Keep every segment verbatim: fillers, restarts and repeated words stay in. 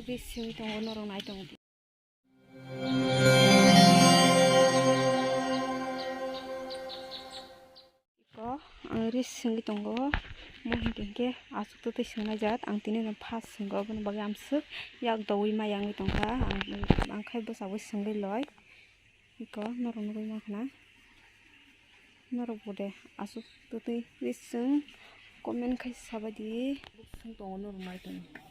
Ri singwi tongo, norok nai tongo. Ko, ang ri singwi tongo. Mo hinkhe hinkhe aswk twi twi singnai jat. Ang tini no first singkha, oboni bagwi amswk yak doui ma yangwi tongkha. Ang, ang khai bwsabo singwi loi. Iko norok nugwi mankha na. Norok bo de aswk twtwi ri sung comment khai sabaidi. Sung tongo norok nai tongo.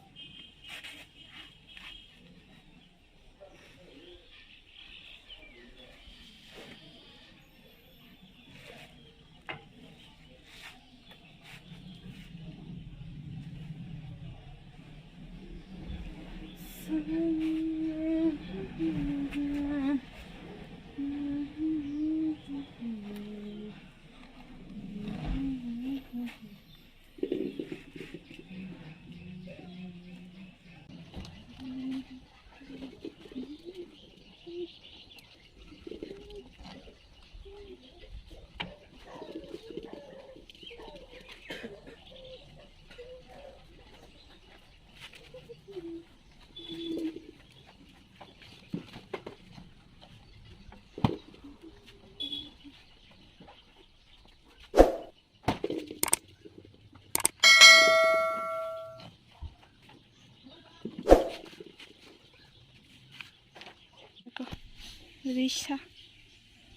Risa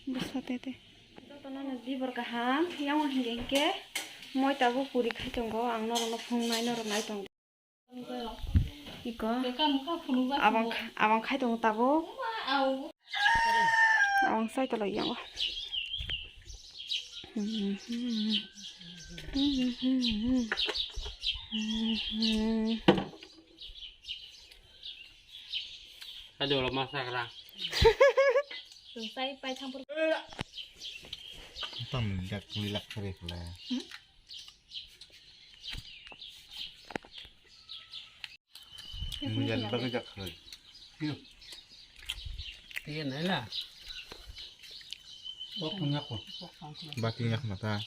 bwsa tete. Jotono no dibor kaham, yang hinkhe hinkhe moi tabuk puri khai tongo, ang norokno phunuknai, norok nai tongo. Iko. Abang, abang khai tongo tabuk. Abang sai tolo yango. Aduh, lemas sekarang. Selesai, pai campur. Tam jak milak kare pula. Mujan bagwi jak kare. Iya, nai lah. Bak nyak mata.